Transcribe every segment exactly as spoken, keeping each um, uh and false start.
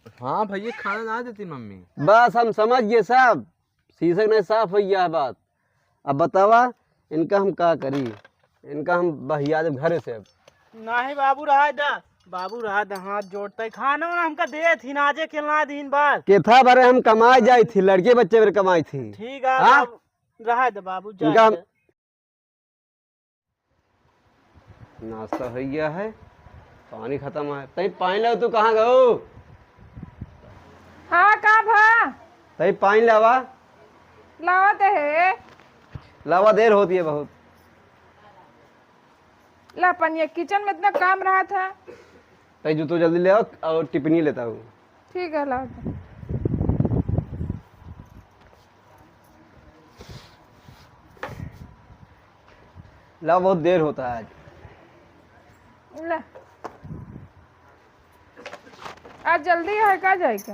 हाँ भैया, खाना ना देती मम्मी। बस हम समझ गए सब, शीशक नहीं साफ होइ गया है बात। अब बतावा, इनका हम का करी, इनका हम बहिया देब घरे से अब। नहीं बाबू, रहा दा। बाबू, रहा दा, हाथ जोड़ते, खाना वाना हमका दे थी ना, आजे के ना दीन बार। केथा भरे हम कमाए जाई थी, लड़के बच्चे भरे कमाई थी। ठीक है हाँ? बाबू, रहा दा बाबू, जा इनका हम जा। नाश्ता होइ गया है, पानी खतम है। तई पानी लावा, तू कहाँ गयो? हाँ, का भा? तई पानी लावा। लावा दे है। लावा, देर होती है बहुत। ला पनिया, किचन में इतना काम रहा था। तई जूतो जल्दी ले आओ और टिफिनी लेता हूँ। ठीक है, लाओ तो। लाओ, बहुत देर होता है आज। ला। आज जल्दी है का जाए के?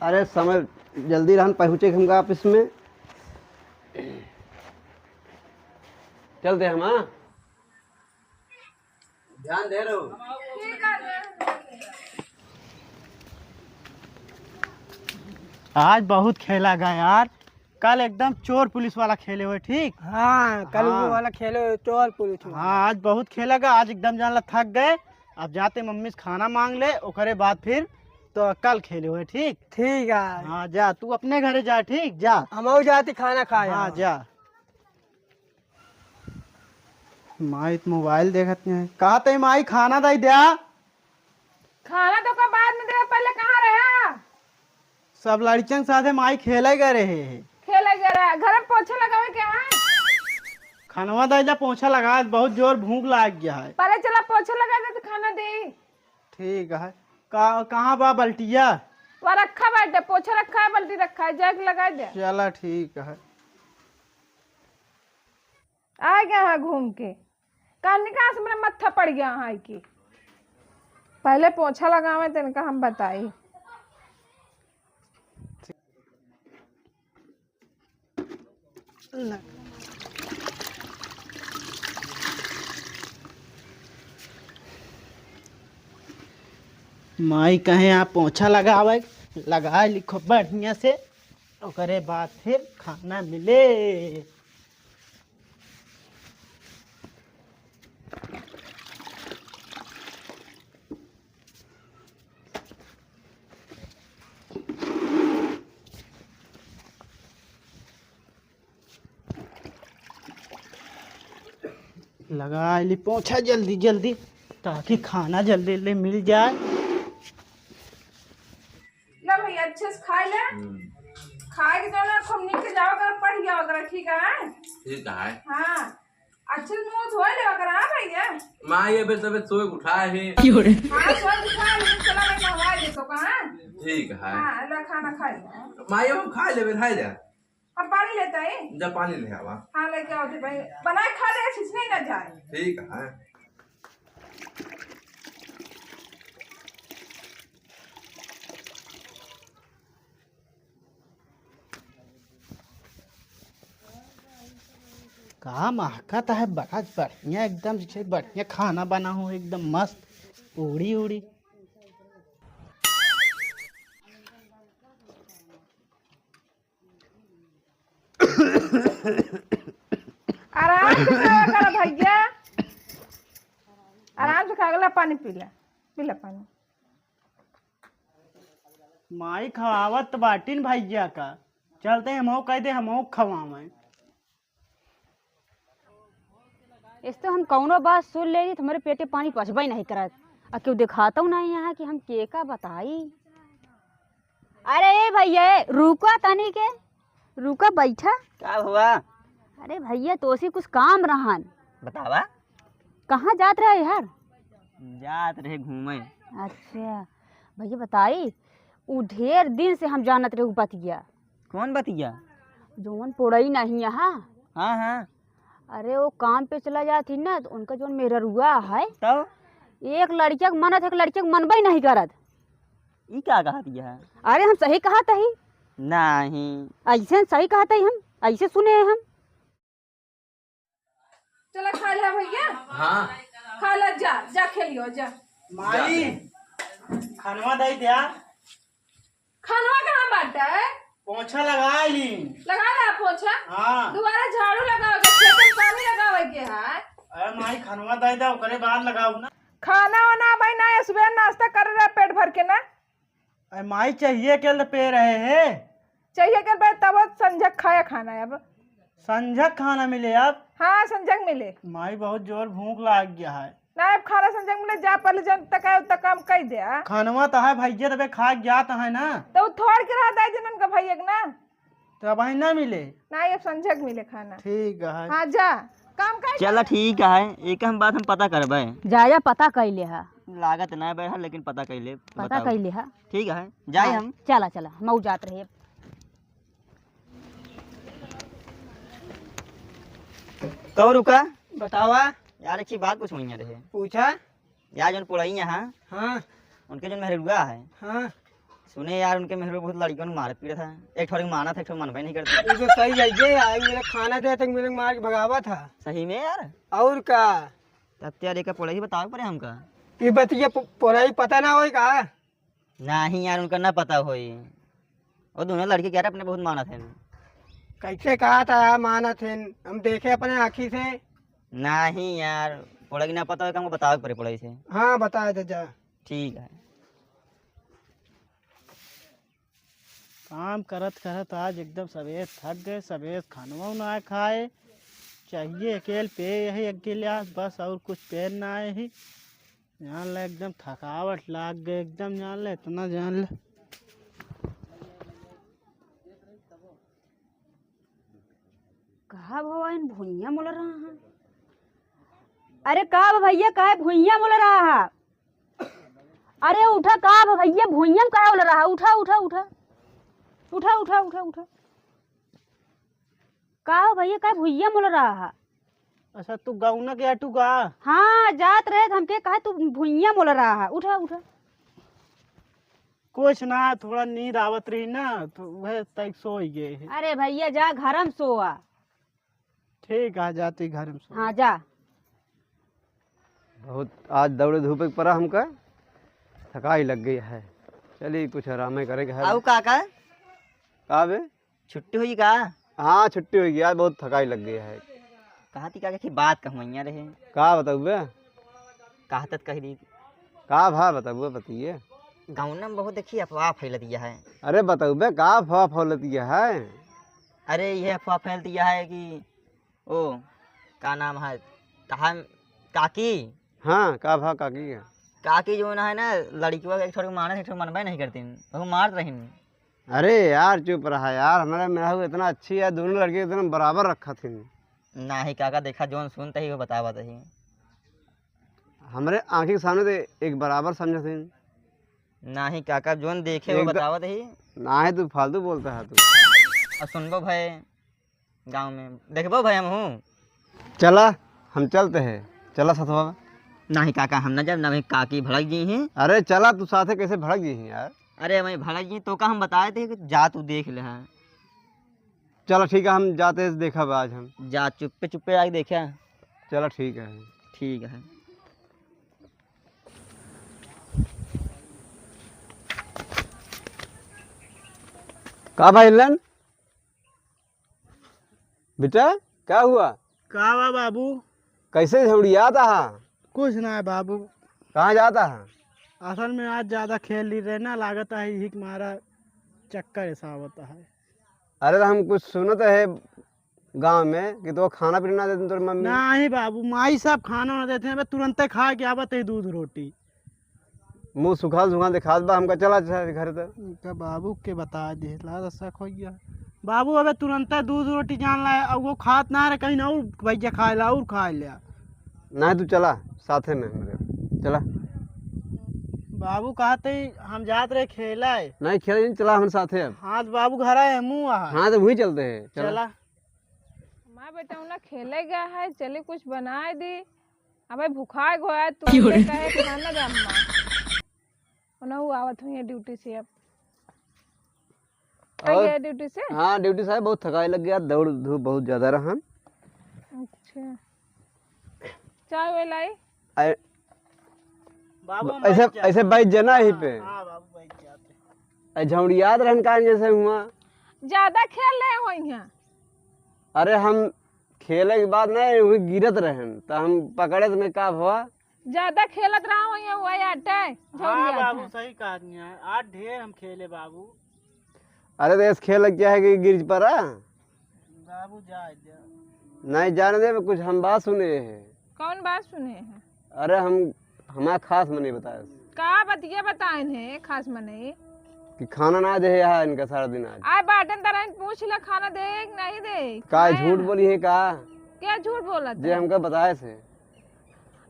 अरे समय जल्दी रहन, पहुँचे हमका ऑफिस में। चलते हम, हाँ? ध्यान दे रहो। आज बहुत खेला गया यार, कल एकदम चोर पुलिस वाला खेले हुए, ठीक? हाँ, कल हाँ। वो वाला खेले हुए, चोर पुलिस वाला। हाँ, आज बहुत खेला गया, आज एकदम जान ला थक गए। अब जाते मम्मी से खाना मांग ले, ओकरे बाद फिर तो कल खेले हुए, ठीक? ठीक है। हाँ, जा, तू अपने घरे जा, ठीक? जा। हम जाते खाना खाए। हाँ, जा। माई तो मोबाइल देखत नहीं। कहा तई माई खाना दई द्या। खाना तो का बाद में दे, पहले कहाँ रहा? सब लड़कियन के साथे माई खेले गए रहे हैं। खेले गए रहा, घर में पोछा लगावे के है? खानवा दई द्या, पोछा लगा, बहुत जोर भूख लाग गया है। पहले चला पोछा लगा दे तो खाना दे। ठीक है। का, कहाँ बा बल्टिया? वह रखा बाटे, पोछा रखा है, बल्टी रखा है, जाके लगा दे। चला ठीक है। आ गया है घूम के। काल निकास मेरा मत्था पड़ गया है कि पहले पोछा लगावे तो इनका हम बताई। माई कहे आप पोछा लगावे, लगा लिखो बढ़िया से, ओकरे बाद फिर खाना मिले। लगा ली पोछा जल्दी जल्दी, ताकि खाना जल्दी जल्दी मिल जाए। ले भैया, अच्छे से खाए ले। हम्म। खाए के जौन है, खूब नीक से जाओ कर, पढ़ गया वगैरह, ठीक है? ठीक है। हाँ, अच्छे से मुंह धोए ले वगैरह, हाँ भैया? माँ, ये बेर तबे सोए उठा है। क्यों रे? हाँ, सोए उठा है, लेकिन चला मैं नहवा दे तो कहाँ? ठीक है। हाँ, ले खाना खा ले। माँ, ये हम खा ले, बैठा जा। अब पानी लेता है? जा पानी ले आवा। हाँ, लेके आओ थे भाई। बनाए खा ले, छिछने ना जाए। ठीक है। का महकत है, बड़ा बढ़िया, एकदम जैसे बढ़िया खाना बना हो, एकदम मस्त, उड़ी उड़ी। आराम से खावा करा भैया, आराम से खा, अगला पानी पी ले, पी ले पानी। माई खवावत बाटिन भैया का, चलते हमहू कह दे, हमहू खवावे। इस तो हम कौनो बात सुन ले रही, तुम्हारे पेटे पानी पचबे नहीं करत। आ क्यों दिखाता हूँ ना यहाँ कि हम के का बताई। अरे ए भैया, ए, रुका तनी के, रुका, बैठा। का हुआ? अरे भैया, तोसी कुछ काम रहन। बतावा। कहाँ जात रहे यार? जात रहे घूमे। अच्छा भैया, बताई, उ ढेर दिन से हम जानत रहे उ बतिया। कौन बतिया? जौन पोड़ई नहीं यहाँ। हाँ, हाँ। अरे, वो काम पे चला जात ही ना, तो उनका जौन मेहररुआ है, तो? एक लड़किया के मनत है, एक लड़किया के मनबे नहीं करत। ई का कहत है? अरे, हम सही कहत ही। नहीं। ऐसे सही कहत ही हम, ऐसे सुने हैं हम। चला खा ले भैया। हाँ। खा ले, जा, जा खेलियो, जा। माई, खानवा दे द्या। खनवा कहाँ बाटे? पोछा लगा ली। लगा ला पोछा। हाँ। दोबारा झाड़ू लगाओ, जब खेत में पानी लगावे के है। अरे माई, खनवा दे दे, ओकरे बाद लगाओ ना। खाना वाना भाई ना, सुबह नाश्ता कर रहे पेट भर के ना। अरे माई, चाहिए के लिए पे रहे हैं। चाहिए के लिए तब संझक खाया खाना है अब। संझक खाना मिले अब? हाँ, संझक मिले। माई, बहुत जोर भूख लाग गया है। ना, अब खाना संझक मिले, जा पहले जन तक आए, तक काम कई दे, आ। खानवा तो है भैया, तबे खा गया तो है ना। तो उ थोड़ के रहा दाई जनन का भैया के ना। तो अब ही ना मिले? ना, अब संझक मिले खाना। ठीक है। हाँ, जा, काम कर। चला, ठीक है, एक हम बात हम पता करबे। जा, जा, पता कैले हा। लागत ना बैठा, लेकिन पता कैले, पता बताओ। कैले हा। ठीक है, जाए हाँ, हम। चला, चला, हम जात रहे। तो रुका। बतावा। यार, एक ही बात पूछवइया रहे। पूछा। यार, जौन पुड़ई यहाँ, हाँ। उनके जौन मेहरुआ है, हाँ। सुने यार, उनके मेहरुआ बहुत लड़कियों ने मार पीट था। एक ठोरी माना था, एक ठोरी मनबे नहीं करता। ये तो सही है, ये आई मेरा खाना दे तक मेरे मार के भगावा था। सही में यार? और का? तब तो यार, एक पुड़ई बतावे पड़े हमका। ये बतिया पु-, पुड़ई पता ना होई का? नाही यार, उनका ना पता होई। वो दोनों लड़के कह रहे अपने बहुत मानत हैं। कैसे कहा था यार मानत हैं? हम देखे अपने आँखी से। नाही यार, पड़े कि ना पता होई, हमको बतावे के पड़े पड़े से। हाँ, बता दे जा। ठीक है। काम करत करत आज एकदम सबेर थक गए, सबेर खानवा ना खाए। चाहिए अकेल पे यही एक गिलास बस, और कुछ पेन ना आए ही। जान ले, एकदम थकावट लाग गए, एकदम जान ले, इतना जान ले। का भवा इन भुइयां मोल रहा है? अरे का भवा भैया, काहे भुइयां मोल रहा है? अरे उठा, का भवा भैया, भुइयां में काहे मोल रहा है? उठा, उठा, उठा। उठा, उठा, उठा, उठा। का हो भैया, काहे भुइयां मोल रहा है? अच्छा, तू गौना के अटू का? हाँ, जात रहे त हमके कहे तू भुइयां मोल रहा है। उठा, उठा। कुछ ना, थोड़ा नींद आवत रही ना, तो वह तक सो ही गए है। अरे भैया, जा घर में सोआ। ठीक है, जाती घर में सो। हाँ, जा। बहुत आज दौड़े धूपे के पड़ा हमका, थकाई लग गई है। चलिए, कुछ आराम ही करेंगे। आऊ काका? का बे? छुट्टी हुई का? हाँ, छुट्टी हुई, आज बहुत थकाई लग गई है। कहा थी काका की बात कहवइया रहे। का बताऊबे? कहा तक कह दी। का भा बताऊबे, बताइए। गाँव में बहुत देखी अफवाह फैल दिया है। अरे बताऊबे, का अफवाह फैल दिया है? अरे ये अफवाह फैल दिया है कि ओ, का नाम है, कहा काकी? हाँ, का भा काकी है? काकी जो ना है ना, लड़कियों के एक ठो माने, एक ठो मनबे नहीं करती, वो मारत रही। अरे यार, चुप रहा यार, हमारे मेहरारू इतना अच्छी है, दोनों लड़के एकदम बराबर रखा थी। नाही काका, देखा, जौन सुनते ही वो बतावत ही। हमरे आँखी के सामने तो एक बराबर समझत ही। नाही काका, जौन देखे वो एकदम बतावत ही। नाही, तू फालतू बोलता है तू। और सुनबो भाई, गाँव में देखबो भाई हम हूँ। चला, हम चलते हैं। चला सतवा। नाही काका, हम ना जाब, ना भाई काकी भड़क जी हैं। अरे चला, तू साथे कैसे भड़क जी हैं यार? अरे मैं भड़क जी तो का हम बताए थे कि जा तू देख ले, हाँ। चला ठीक है, हम जाते हैं, देखा बा आज हम। जा चुप्पे चुप्पे आके देखा। चला ठीक है। ठीक है। का भाई लन? बेटा, क्या हुआ? का बा बाबू? कैसे झौड़ियात हा? कुछ ना है बाबू। कहाँ जात हा? असल में आज ज्यादा खेल ली रहे ना, लागत है यही के मारा चक्कर ऐसा आवत है। अरे तो हम कुछ सुनत है गाँव में कि तो खाना पीना ना देते तोर मम्मी। नाही बाबू, माई सब खाना ना देते हैं, बस तुरंते खा के आवत है दूध रोटी। मुँह सुखाल सुखाल दिखात बा हमका, चला अच्छा घर तक। इनका बाबू के बता दे, ला तो शक हो गया। बाबू अबे तुरंते दूध रोटी जान लाए, अब वो खात ना रहे, कहीं ना और भैया खाए ला और खाए लिया। नहीं, तू चला साथे में हमरे, चला। बाबू कहते ही हम जात रहे खेला है। नहीं खेले नहीं, चला हम साथे अब। हाँ तो बाबू घर आए, मुँह आ। हाँ तो वही चलते हैं, चला। चला। माँ बेटा उन्हें खेले गया है, चली कुछ बनाए दी। अबे भुखाए गो है, तू क्यों रे? कहे खाना दे अम्मा। उन्हें वो आवत हुई है ड्यूटी से अब। और? आई है ड्यूटी से? हाँ, ड्यूटी से आए, बहुत थकाई लग गया, दौड़ धूप बहुत ज्यादा रहा। अच्छा। चाय वाय लाई? आए, बाबू, हम ऐसे, बैठ जाते। ऐसे बैठ जाना यहीं पे। हाँ, हाँ, बाबू, बैठ जाते। अरे झौड़ियात रहन का जैसे हुआ? ज्यादा खेल रहे हो यहाँ। अरे हम खेले के बाद ना, वही गिरत रहन, तो हम पकड़े तो मैं का भवा? ज्यादा खेलत रहा हो यहाँ, वही आटे हाँ झौड़ियात बाबू, है। सही कहा तुमने, आज ढेर हम खेले बाबू। अरे तो ऐसे खेल क्या है कि गिर पड़ा? बाबू जा, जा। नहीं जाने दे, कुछ हम बात सुने हैं। कौन बात सुने हैं? अरे हम, हमारा खास मनई बताए। का बतिया बताइन है खास मनई? कि खाना ना दे यहाँ इनका सारा दिन आज। आए बाटन तरह पूछ ले, खाना दे कि नहीं दे? का नहीं झूठ है। बोली है का? क्या झूठ बोलत जे है? हमका बताए से।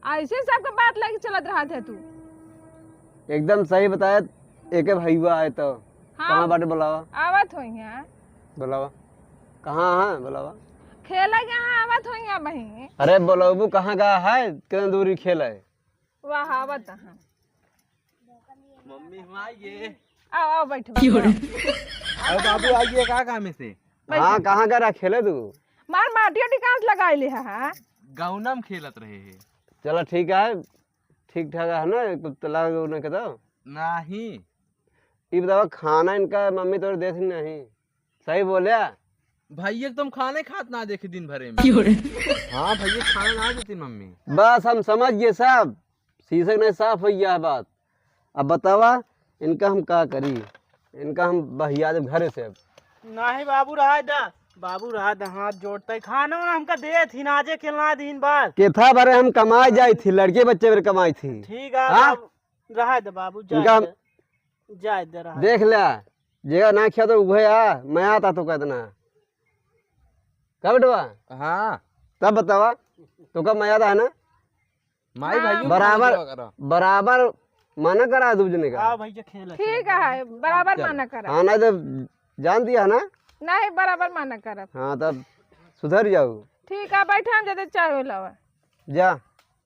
ऐसे सबके बात लेके चलत रहत है तू। एकदम सही बताए, एके भैया आए तो। हाँ। कहाँ बाटे बुलावा? आवत होइहैं। बुलावा। कहाँ है बुलावा? खेला के यहाँ आवत होइहैं बहिन। अरे बुलाबू कहाँ का है? कितना दूरी खेला है? वाह, आवत है। मम्मी, हम आ गए। आओ, आओ, बैठो, क्यों रे? बैठो। अरे बाबू, आ गए, का काम है से? बैठो। हाँ, कहाँ का रहा खेले तू? मार माटी ओटी कांच लगाई ले है, हाँ? गौना में खेलत रहे हैं। चलो, ठीक है, ठीक ठाक है ना? कुछ तलाक उन्हें के तो? नहीं। ई बतावा, खाना इनका मम्मी तोरे देती नहीं? सही बोल्या? भैया एकदम खाने खात ना देखे दिन भरे में। क्यों रे? हाँ भैया, खाना ना देती मम्मी। बस हम समझ गए सब, शीशक नहीं साफ हो गया है बात। अब बतावा, इनका हम का करी, इनका हम बहिया देब घरे से अब। नहीं बाबू, रहा दा, बाबू रहा दा, हाथ जोड़ते, खाना वाना हमका देती ना, आजे खेलना दिन भर। केथा भरे हम कमाए जाई थी, लड़के बच्चे भरे कमाई थी। ठीक है हाँ? बाबू, रहा दा बाबू, इनका जाए हम दे। जाए दे रहा। देख ले, जेगा ना खिया तो उहे आ, मैं आता तो कहतना। का बेटवा? हाँ। तब बतावा, तो का मया है ना? माई हाँ। भाई बराबर, बराबर मना करा दू जने का। हाँ भैया, खेल ठीक है, बराबर चल। मना करा। हाँ, नहीं तो जान दिया ना? नहीं, बराबर मना करब। हाँ, तब सुधर जाऊ। ठीक है, बैठा, हम जदे चाय लावा। जा।